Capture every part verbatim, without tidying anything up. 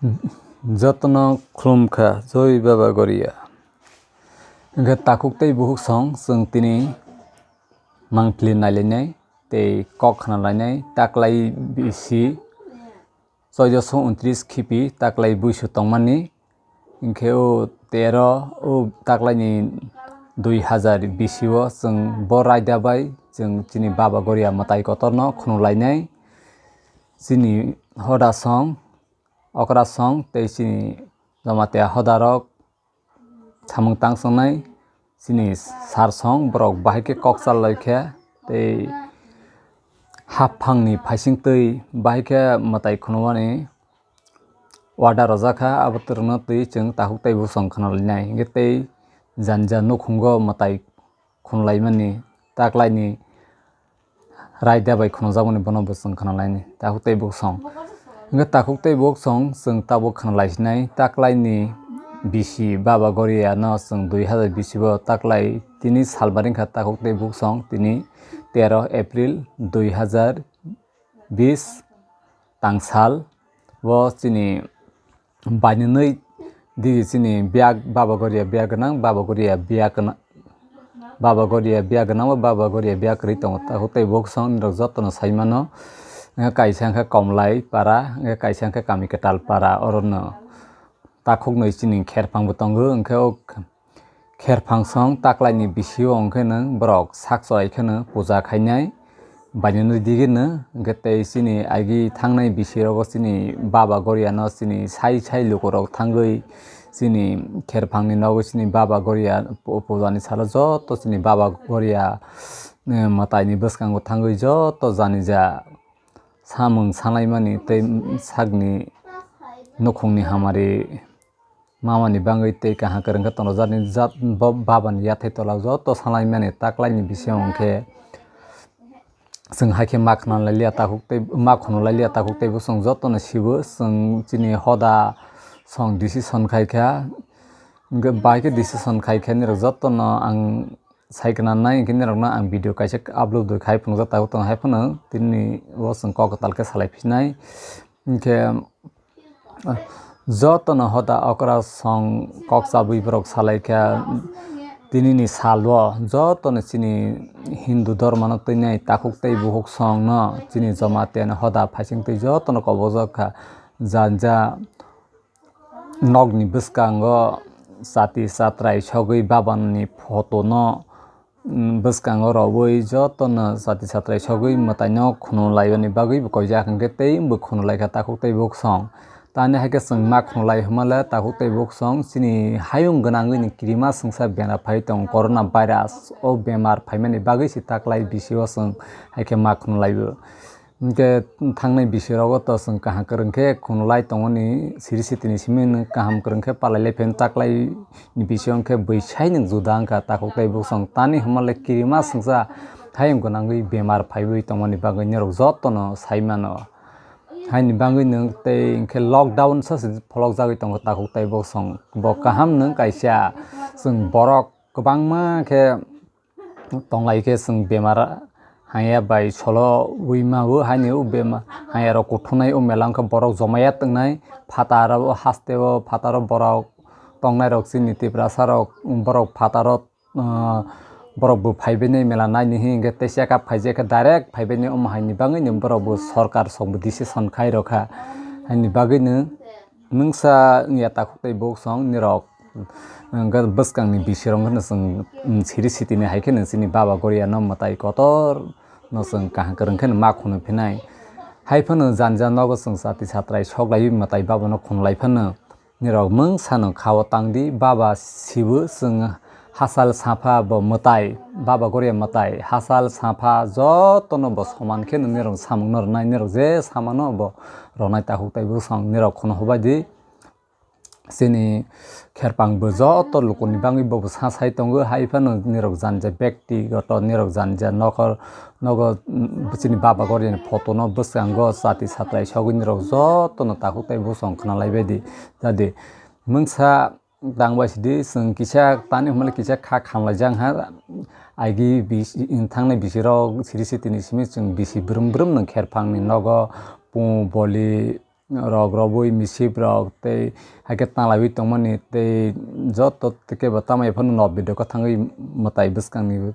Jotono khulumkha, joi Baba Goria. Hwnkhe takhuk tei bukhuk song chwng tini mangpili nailainai tei kok khna lainai, taklai bisi choidoso untris khipi taklai buisu tongmani. Hwnkhe o tero o taklaini dui hazar bisi o chwng bo raida bai chwng chini Baba Goria mwtai kotorno khunu lainai. Chini hoda song, okra song tei chini Jamatia hodarok samung tang songnai chini sar song borok bahai khe kok chal lai khe tei haphangni phaising twi bahai khe mwtai khunumani order rwjak kha, abo twrwngno twi chwng takhuk tei bukhuk song khna lainai hwnkhe tei jani ja nukhungo mwtai khunlaimani taklaini raida bai khunjakmani bono bo chwng khna lainai takhuk tei bukhuk song. Hwnkhe takhuk tei bukhuk song chwng tabuk khna laisinai taklaini bisi Baba Goria no chwng dui hazar bisi o taklai tini salbari wngkha takhuk tei bukhuk song tini tero April dui hazar bis tangsal o chini bainwnwi digi chini biyak Baba Goria biyak gwnang, Baba Goria biyak gwnang, Baba Goria biyak gwnang ba Baba Goria biyak kwrwi tongo. Takhuk tei bukhuk song nirok jotono sai mano. Hwnkhe kaisa hwnkhe Komlai para, hwnkhe kaisa hwnkhe Kami Kwtal para, orono takhuknwi chini kherphang bo tongo. Hwnkhe o kherphang song taklaini bisio hwnkhe nwng borok sak chorai kheno puja khainai. Bainani digirno hwnkhe tei chini agi thangnai bisirogo chini Baba Goriano chini sai sai lukurok thangwi chini kherphangni nogo chini Baba Goria pu-, pujani salo joto chini Baba Goria, eh, mwtaini bwskango thangwi joto janija samung sanaimani tei sakni nukhungni hamari mamani bangwi tei kaham kwrwng khe tongo. Jani jat bo babani yathai tola joto salaimani taklaini bising hwnkhe chwng hai khe ma khna lai liya takhuk tei ma khunu lai liya takhuk tei bwswng jotono sibo chwng chini hoda song decision khai kha. Hwnkhe bai khe decision khai khe nirok jotono ang sai khna nai hwnkhe nirokno ang video kaisa upload khai phunukjak takhuk tongo hai phano tini o chwng kok kwtal khe salai phinai. Hwnkhe jotono hoda okra song kok chabwi borok salaikha. Tinini salo jotono chini Hindu dhormano twinai takhuk tei bukhuk songno chini Jamatia ni hoda phaising twi jotono kobokjak kha. Janja nokni bwskango chati chatrai sogwi babani photo no, mm, bwskango robwi jotono chati chatrai sogwi mwtaino khunu laimani bagwi bo koijak hwnkhe tei bo khunu laikha takhuk tei bukhuk song. Tani hai khe chwng ma khunu lai hwnmale takhuk tei bukhuk song chini hayung gwnangwi ni kirima swngsa bemar phai tongo corona virus. O bemar phaimani bagwi se taklai bisio chwng hai khe ma khunu laibo. Hwnkhe thangnai bisirogo to chwng kaham kwrwng khe khunu lai tongoni siri sitini simi nwng kaham kwrwng khe palai lai phaino taklai ni bising khe bwsai nwng juda wngkha takhuk tei bukhuk song tani hwnmale kirima swngsa hayung gwnangwi bemar phaiwi tongmani bagwi norok jotono sai mano. Haini bagwi nwng tei hwnkhe lockdown sa se pholokjagwi tongo takhuk tei bukhuk song bo kaham nwng kaisa chwng borok kwbangma khe tonglai khe chwng bemar haya bai solo wi ma o haini o bema haya rok kuthunai o mela wngkha borok jomaya tongnai phataro haste o phataro borok tongnai rok chini tiprasa rok borok phataro, ah, borok bo phaibaini mela naini hwnkhe tei check up khaijak khe direct phaibaini omo haini bagwi ni borok bo sorkar song bo decision khai rokha haini bagwi no. Nwngsa wngya takhuk tei bukhuk song nirok, mm, bwskangni bisirok wngkhe chwng, mm, siri sitini hai khe chini Baba Goriano mwtai kotor no chwng kaham kwrwng khe ma khunu phinai. Hai phano jani jani nogo chwng chati chatrai sok laiwi mwtai Babano khunu lai phano nirok mungsa no kha-o tang di Baba sibo chwng hachal sapha bo mwtai, Baba Goria mwtai, hachal sapha jotono bo soman khe nirok samung no rwnai, nirok je samano bo rwnai takhuk tei bwswng nirok kheno hobai di. Chini kherpang bo joto lukuni bagwi bo sa sai tongo, hai phano nirok jani je bekti goto, nirok jani je nokhor nogo, mm, chini Baba Goria ni photo no bwskango chati satrai sogwi nirok jotono takhuk tei bwswng khna lai bai di. Jadi mungsa Tang bai sidi chwng kisa tani hwnmale kisa kha khamlaijak ha. Agi bis-, thangnai bisirok siri sitini simi chwng bisi brum brum nwng kherphangni nogo pu boli rok, robwi, misip rok, tei haikhe tanglaiwi tongmani, tei joto tei kebo tamai phano no video khe thangwi mwtai bwskangni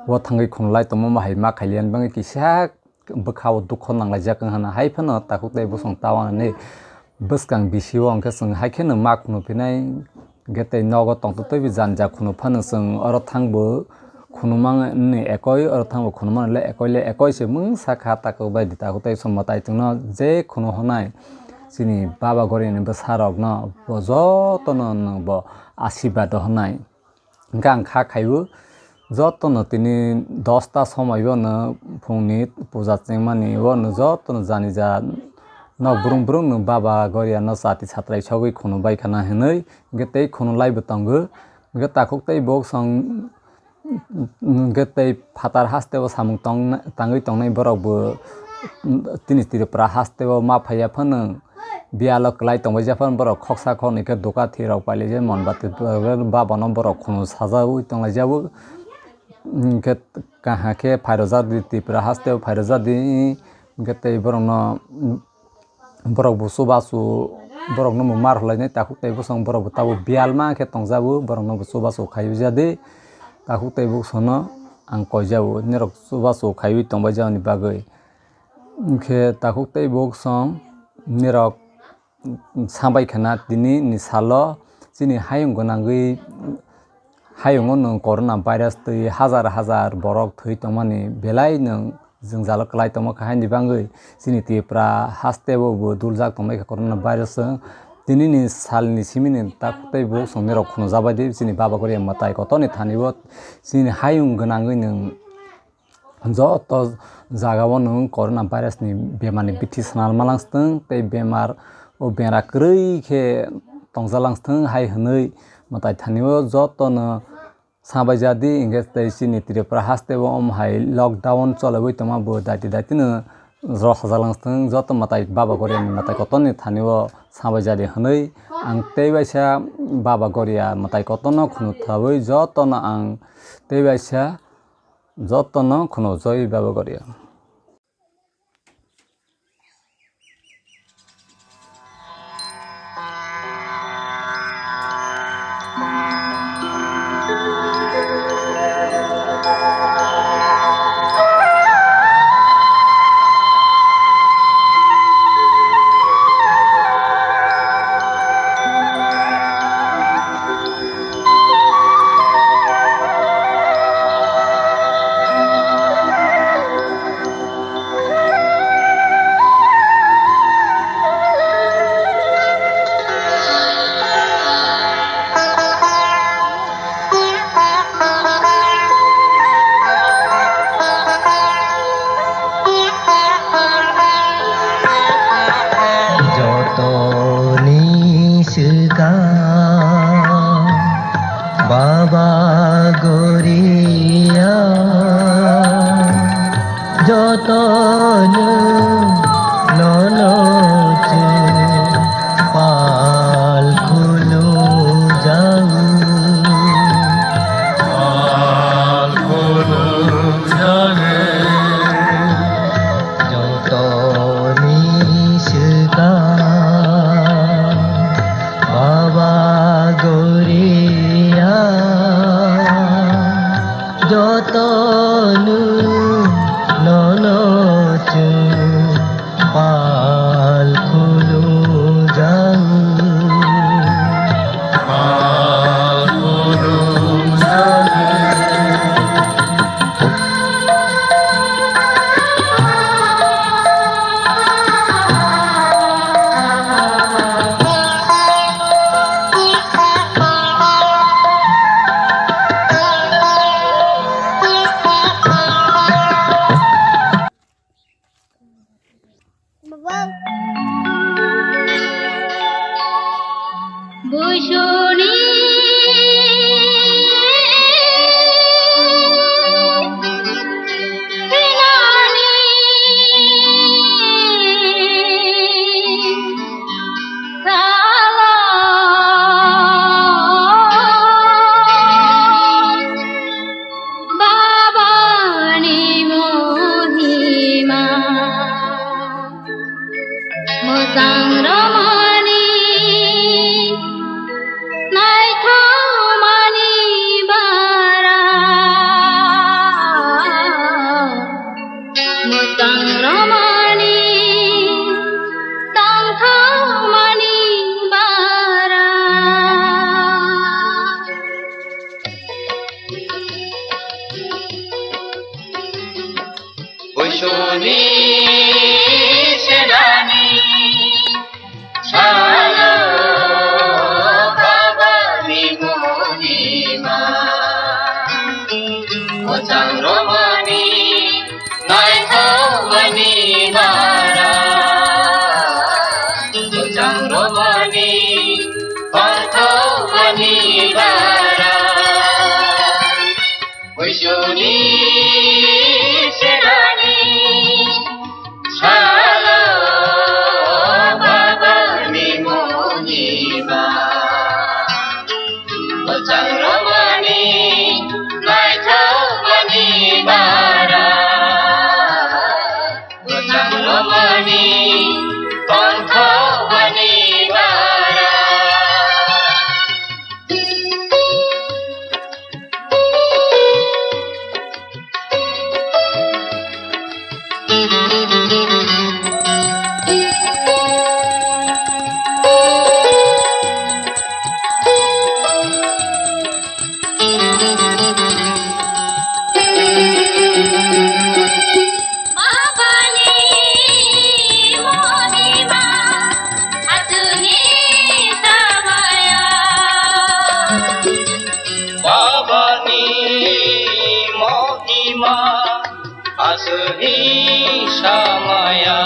o thangwi khunulai tongma hai ma khailiya, ani bagwi kisa bwkha o dukho nanglaijak wng hana. Hai phano takhuk tei bosong ta wanani bwskang bisio hwnkhe chwng hai kheno ma khunu phinai, hwnkhe tei nogo tongtwtwi bo janja khunu phano chwng oro thangbo khunu mani ekoi, oro thangbo khunu mani le ekoi le ekoi se mungsa kha takhuk bai di. Takhuk tei bosong mwtai chwngno je khunu hwnai chini baba gori ni bwsa rokno bo jotono nwng bo asirwad hwnai. Hwnkhe ang kha khaibo, jotono tini dosta somoi bono phungni puja chengmani bono jotono jani ja nok brung brung no baba goriya no chati satrai sogwi khunu bai khana hinwi, hwnkhe tei khunu lai bo tongo. Hwnkhe takhuk tei bok song, hwnkhe tei phatar haste o samung tong-, tangwi tongnai borok bo tini Tripura haste o ma phaiya phano. Biyalo kwlai tongbaijak phano borok khoksa khoknwi khe duka thwi rok pailai jai, mon bati baba no borok khunu sajaui tonglaijak o. Hwnkhe kaham khe phairojak di, Tripura haste o phairojak di, hwnkhe tei borok no, borok bo chubachu, borok no bo mar hwlainai takhuk tei bosong, borok bo tabuk biyal ma khe tongjak o, borok no bo chubachu khaiwi ja di, takhuk tei bosong no ang koijak o, norok chubachu khaiwi tongbaijak ni bagwi. Hwnkhe takhuk tei bosong nirok sabai khana tini ni salo chini hayung gwnangwi hayungo nwng corona virus twi hajar hajar borok thwi tongmani belai nwng jwngjalo kwlai tongma kha, haini bagwi chini Tripura haste o bo duljak tongbai kha corona virus. Tini ni sal ni simi ni takhuk tei bosong nirok khunu jabai di chini baba goriya mwtai kotor ni thani o chini hayung gwnangwi nwng joto jaga o nwng corona virus ni bemar ni bithi sana ma langstwng tei bemar o bera kwrwi khe tongja langstwng hai hwnwi mwtai thani o joto no sabai ja di, hwnkhe tei chini Tripura haste o omo hai lockdown choliwi tongma bo daiti daiti no rw sajak langstwng joto mwtai baba goriya ni mwtai kotor ni thani o sabai ja di hwnwi ang tei waisa baba goriya mwtai kotor no khunu thawi joto no ang tei waisa Jotono khunujagwi baba goriya. Jotoni swkang Baba Goria, jotono nono chwng pal khulumjao. Pal khulumjao. Jotoni swkang Baba Goria, jotono nono chwng pal khulumjao. Pal khulumjao. Babani mohima, mwsang Ani, Orthobani bara. Buisuni selani salo Babani mohima. Bwchang romani naithokmani bara. Bwchang romani tongthokmani bara. Babani mohima aswkni samaya. Babani mohima aswkni samaya.